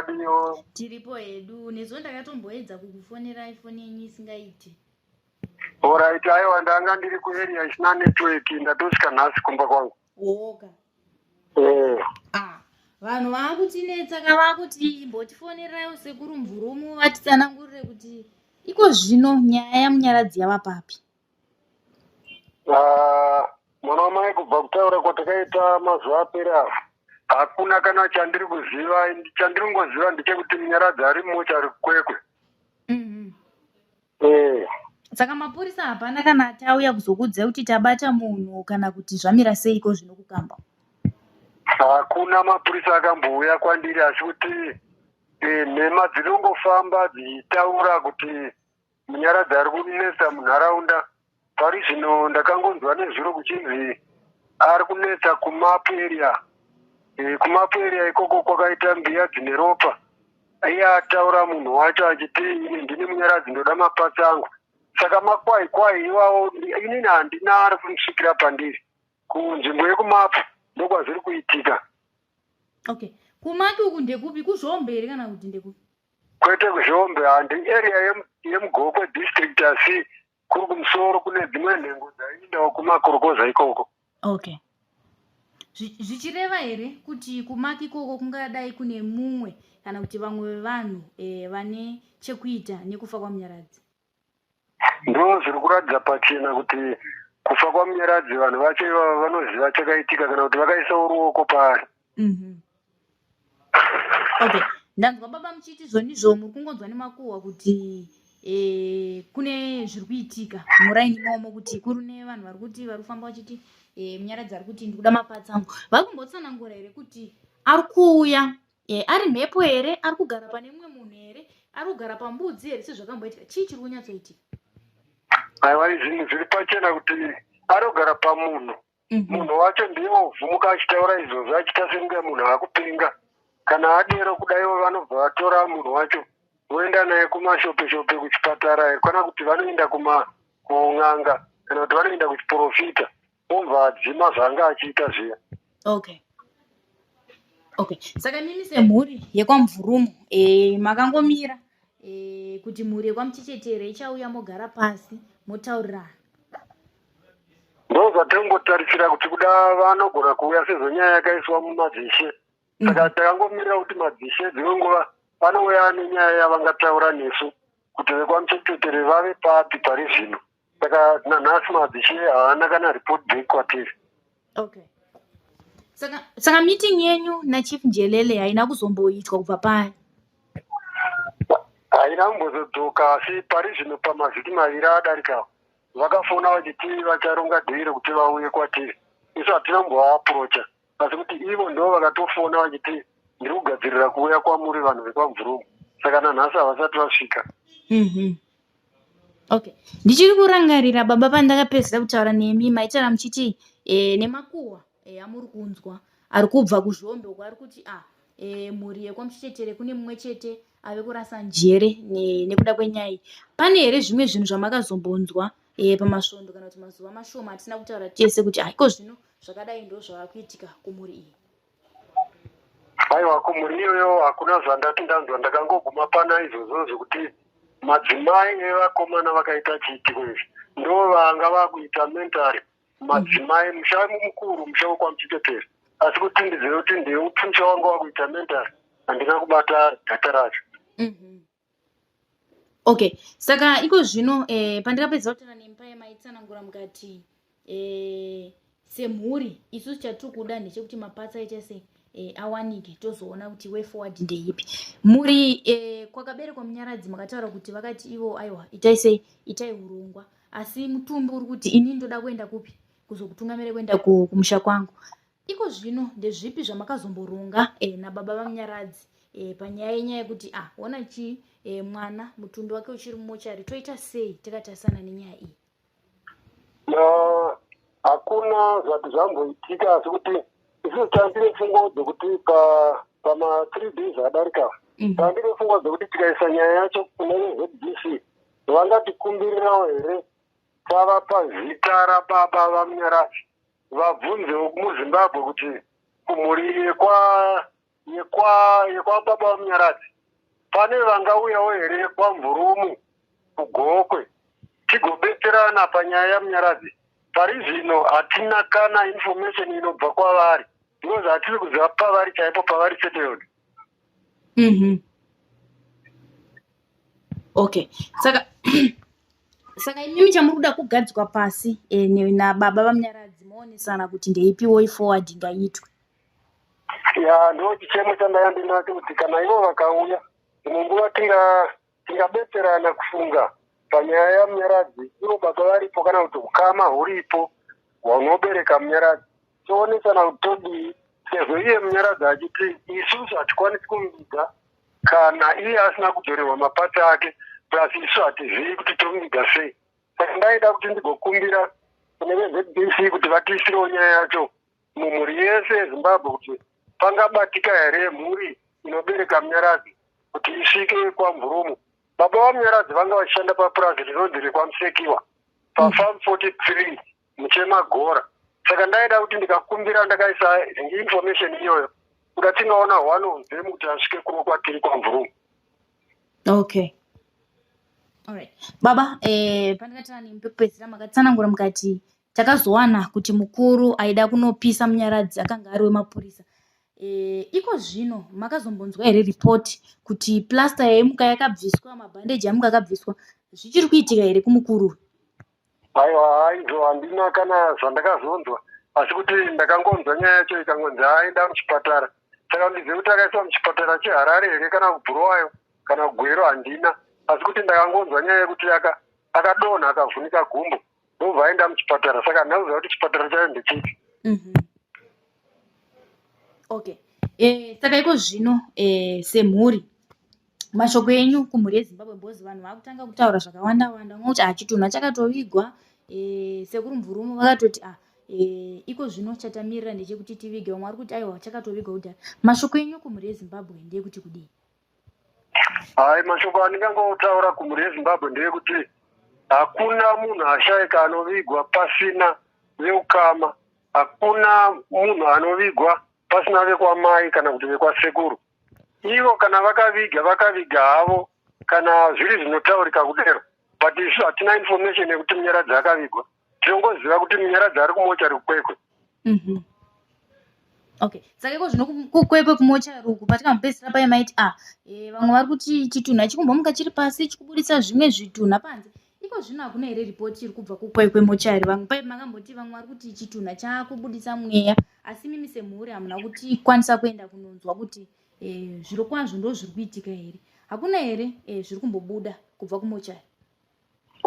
Makadiyo? Tiripo hedu. Nezuva ndakatomboedza kukufonerai, foni yenyu isingaiti. Alright, aiwa, ndanga ndiri kuarea isina network. Ndatosvika nhasi kumba kwangu. Woka. Eh. Ah, vanhu vaakutinetsa ka, vakuti imbotifoneraiwo sekuru Mvurumu vatitsanangurire kuti iko zvino nyaya yaMunyaradzi yava papi. Ah, mwana wamai, kubva kutaura kwatakaita mazuva apera ava, hakuna kana chandiri kuziva. Chandiri kungoziva ndechekuti Munyaradzi ari mumochari Kwekwe. Eh. Saka mapurisa hapana kana atauya kuzokuudzai kuti tabata munhu kana kuti zvamira seiko zvino kukamba? Hakuna mapurisa akambouya kwandiri, asi kuti nhema dzinongofamba dzichitaura kuti Munyaradzi ari kunetsa munharaunda. Pari zvino ndakangonzwa nezviro kuchinzi ari kunetsa kuMapu area. KuMapu area ikoko kwakaita mbiya dzine ropa. Iye ataura munhu wacho achiti, "Ini ndini Munyaradzi, ndoda maparts angu." Saka makwai kwai iwawo, inini handina ari kumusvikira pandiri. Kunzvimbo yekuMapu ndokwazviri kuitika. Okay, kuMaki uku ndekupi? KuZhombe here kana kuti ndekupi? Kwete kuZhombe, handi area yemuGokwe District, asi kuri kumusoro kune dzimwe nhengo dzaiendawo kumakorokoza ikoko. Okay, zvichireva here kuti kuMaki ikoko kungadai kune mumwe kana kuti vamwe vevanhu vane chekuita nekufa kwaMunyaradzi? Ndo zviri kuratidza pachena kuti kufa kwaMunyaradzi, vanhu vacho ivava vanoziva chakaitika kana kuti vakaisawo ruoko paari. Okay, ndanzwa baba muchiti zvonizvo muri kungonzwa nemakuhwa kuti kune zviri kuitika muraini momo, kuti kuri nevanhu vari kuti vari kufamba vachiti Munyaradzi ari kuti, "Ndikuda maparts angu." Vari kumbotsanangura here kuti ari kuuya ari mhepo here, ari kugara pane mumwe munhu here, ari kugara pambudzi here sezvakamboitika? Chii chiri kunyatsoitika? Aiwa, zvinhu zviri pachena kuti ari kugara pamunhu. Munhu wacho ndiye wovhumuka achitaura izvozvo, achiita sekunge munhu akupenga. Kana adero kudaiwo, vanobva vatora munhu wacho voenda naye kumashope shope, kuchipatara, kana kuti vanoenda kun'anga, kana kuti vanoenda kuchiprofita, obva adzima zvaanga achiita zviya. Okay, saka mimi semhuri yekwaMvurumu makangomira kuti mhuri yekwaMuchechetere ichauya, mogara pasi motaurirana? Ndo zvatingotarisira kuti kuda vanogona kuuya, sezvo nyaya yakaiswa mumadzishe. Saka takangomirira kuti madzishe dzimwe nguva vanouya nenyaya yavangataura nesu kuti vekwaMuchechetere vave papi pari zvino. Saka nanhasi madzishe haana kana report back kwatiri. Okay, saka meeting yenyu naChief Njelele haina kuzomboitwa kubva paya? Haina kumbozodzoka, asi pari zvino pamavhiki 2 adarika vakafona vachiti vacharonga day rekuti vauye kwatiri. Isu hatina kumbovaapproacha, asi kuti ivo ndo vakatofona vachiti, "Ndiri kugadzirira kuuya kwamuri vanhu vekwaMvurumu." Saka nanhasi havasati vasvika. Okay, ndichiri kurangarira baba, pandakapedzisa kutaura nemi maitaura muchiti nemakuhwa amuri kunzwa ari kubva kuZhombe uko, ari kuti mhuri yekwaMuchechetere kune mumwe chete ave kurasa njere nekuda kwenyaya iyi. Pane here zvimwe zvinhu zvamakazombonzwa pamasvondo kana kuti mazuva mashoma atisina kutaura tese kuti iko zvino zvakadai ndo zvava kuitika kumhuri iyi? Aiwa, kumhuri iyoyo hakuna zvandati ndanzwa. Ndakangoguma pana izvozvo zvekuti madzimai evakomana vakaita chiitiko izvi ndo vanga vakuita mentally. Madzimai, musha mukuru, musha wekwaMuchechetere, asi kuti ndizive kuti ndeupi musha wanga wakuita mentally, handina kubata data racho. Okay, saka iko zvino pandakapedza kutaura nemi paye, maitsanangura mukati semhuri isusu chatiri kuda ndechekuti maparts aita sei awanike, tozoona kuti way forward ndeipi. Mhuri kwakaberekwa Munyaradzi, makataura kuti vakati ivo aiwa, itai sei, itai urongwa, asi mutumbi uri kuti ini ndoda kuenda kupi, kuzokutungamira kuenda kumusha kwangu. Iko zvino ndezvipi zvamakazomboronga nababa vaMunyaradzi panyaya yenyaya yekuti ona chii, mwana mutumbi wake uchiri mumochari, toita sei takatarisana nenyaya iyi? Hakuna zvati zvamboitika, asi kuti isusu tandine pfungwa dzekuti pama 3 days adarika, tandine pfungwa dzekuti tikaisa nyaya yacho kune veZBC, vangatikumbirirawo here tavapa zita rababa vaMunyaradzi, vabvunzewo muZimbabwe kuti kumhuri yekwa yekwababa vaMunyaradzi, pane vangauyawo here kwaMvurumu kuGokwe tigobetserana panyaya yaMunyaradzi? Pari zvino hatina kana information inobva kwavari because hatisi kuziva pavari chaipo pavari settled. Okay, saka imimi chamuri kuda kugadzikwa pasi nababa vaMunyaradzi, moonesana kuti ndeipi way forward ingaitwe. Ya, ndo chichemo chandanga ndinacho, kuti kana ivo vakauya dzimwe nguva tingabetserana kufunga panyaya yaMunyaradzi, ivo baba varipo kana kuti ukama huripo hunobereka Munyaradzi, toonesana kuti todii, sezvo iye Munyaradzi achiti isusu hatikwanisi kumuviga kana iye asina kudzorerwa maparts ake, plus isu hatizivi kuti tomuviga sei. Saka ndaida kuti ndigokumbira kune veZBC kuti vatiisirewo nyaya yacho mumhuri yese yeZimbabwe, kuti pangabatika here mhuri inobereka Munyaradzi kuti isvike kwaMvurumu. Baba vaMunyaradzi vanga vachishanda papurazi rinonzi rekwaMusekiwa, paFarm 43 Muchemagora. Saka ndaida kuti ndikakumbira ndakaisa information iyoyo, kuda tingaona one of them kuti asvike kuno kwatiri kwaMvurumu. Okay, alright baba. Pandakataura nemi pekupedzisira, makatsanangura mukati takazowana kuti mukuru aida kunopisa Munyaradzi akanga ari wemapurisa. Iko zvino makazombonzwa here ripoti kuti plaster yaimuka yakabviswa, mabhandeji amuka akabviswa? Zvichiri kuitika here kumukuru? Aiwa, haizvo, handina kana zvandakazonzwa, asi kuti ndakangonzwa nyaya yacho ikangonzi aenda muchipatara. Saka ndizive kuti akaiswa muchipatara cheHarare here kana kuBhurowayo kana kuGweru, handina. Asi kuti ndakangonzwa nyaya yekuti akadonha akavhunika gumbo, ndobva aenda muchipatara. Saka handina kuziva kuti chipatara chacho ndechipi. Okay, saka iko zvino semhuri, mashoko enyu kumhuri yeZimbabwe, because vanhu vakutanga kutaura zvakawanda wanda, vamwe kuti ah, chitunha chakatovigwa. Sekuru Mvurumo vakatoti ah, iko zvino chatamirira ndechekuti tivige. Vamwe vari kuti aiwa, chakatovigwa kudhara. Mashoko enyu kumhuri yeZimbabwe ndeyekuti kudii? Hai, mashoko andingangotaura kumhuri yeZimbabwe ndeyekuti hakuna munhu ashayika anovigwa pasina veukama. Hakuna munhu anovigwa pasina vekwamai kana kuti vekwasekuru. Ivo kana vakaviga, vakaviga havo, kana zviri zvinotaurika kudero, but isu hatina information yekuti Munyaradzi akavigwa. Tinongoziva kuti Munyaradzi ari kumochari kuKwekwe. Okay, saka iko zvino kuKwekwe kumochari uku, patikambopedzisira paye maiti ah, vamwe vari kuti chitunha chikumbomuka chiri pasi chikubudisa zvimwe zvitunha panze. Iko zvino hakuna here ripoti iri kubva kuKwekwe mochari? Vamwe pai makamboti vamwe vari kuti chitunha chaakubudisa mweya, asi mimi semhuri hamuna kutikwanisa kuenda kunonzwa kuti zviro kwazvo ndo zviri kuitika here? Hakuna here zviri kumbobuda kubva kumochari?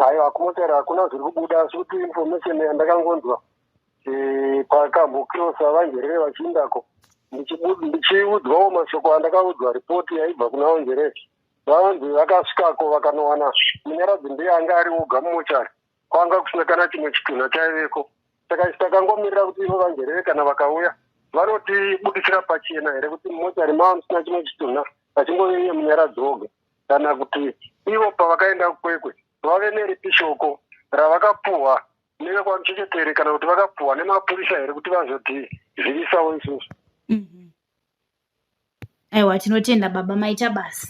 Aiwa, kumochari hakuna zviri kubuda, asi kuti information yandakangonzwa pakambokirosa vaNjerere vachiindako, ndichiudzwawo mashoko andakaudzwa, ripoti yaibva kuna vaNjerere, vanzi vakasvikako vakanowana Munyaradzi ndiye anga ari oga mumochari, kwanga kusina kana chimwe chitunha chaiveko. Saka isu takangomirira kuti ivo vaNjerere kana vakauya vanotibudisira pachena here kuti mumochari mava musina chimwe chitunha, vachingove iye Munyaradzi oga, kana kuti ivo pavakaenda kuKwekwe vave neripi shoko ravakapuhwa nevekwaMuchechetere, kana kuti vakapuhwa nemapurisa here kuti vazotizivisawo isusu. Aiwa, tinotenda baba, maita basa.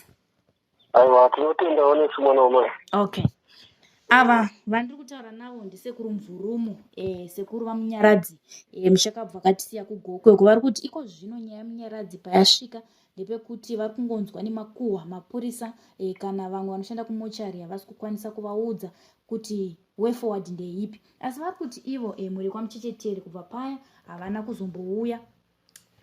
Aiwa, tinotendawo nesu, mwana wamai. Okay, ava vandiri kutaura navo ndisekuru Mvurumo, sekuru vaMunyaradzi, mushakabvu akatisiya kuGokwe uko. Vari kuti iko zvino nyaya yaMunyaradzi payasvika ndepekuti vari kungonzwa nemakuhwa. Mapurisa kana vamwe vanoshanda kumochari havasi kukwanisa kuvaudza kuti way forward ndeipi. Asi vari kuti ivo mhuri kwaMuchechetere kubva paya havana kuzombouya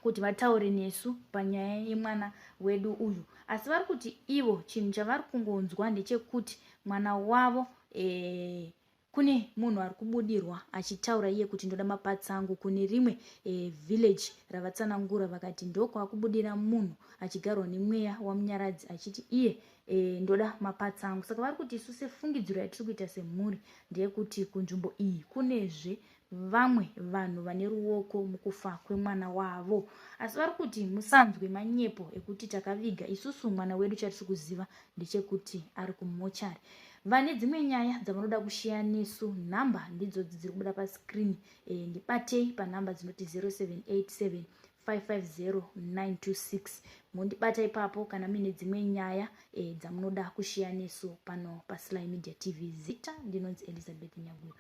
kuti vataure nesu panyaya yemwana wedu uyu. Asi vari kuti ivo chinhu chavari kungonzwa ndechekuti mwana wavo kune munhu ari kubudirwa achitaura iye kuti ndoda maparts angu kune rimwe village ravatsanangura. Vakati ndokwakubudira munhu achigarwa nemweya waMunyaradzi achiti iye ndoda maparts angu. Saka vari kuti isu sefungidziro yatiri kuita semhuri ndeyekuti kunzvimbo iyi kunezve vamwe vanhu vane ruoko mukufa kwemwana wavo. Asi vari kuti musanzwe manyepo ekuti takaviga isusu mwana wedu. Chatiri kuziva ndechekuti ari kumochari. Vane dzimwe nyaya dzavanoda kushiya nesu, nhamba ndidzodzi dziri kubuda pascreen. Ndibatei panhamba dzinoti 0787. 550926. Mondibata ipapo kana muine dzimwe nyaya e, dzamunoda kushiya nesu pano paSly Media TV. Zita ndinonzi Elizabeth Nyaguyo.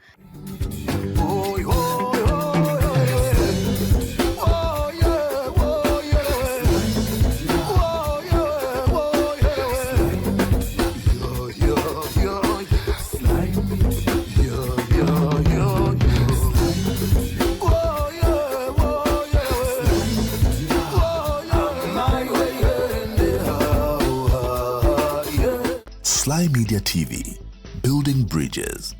Sly Media TV, building bridges.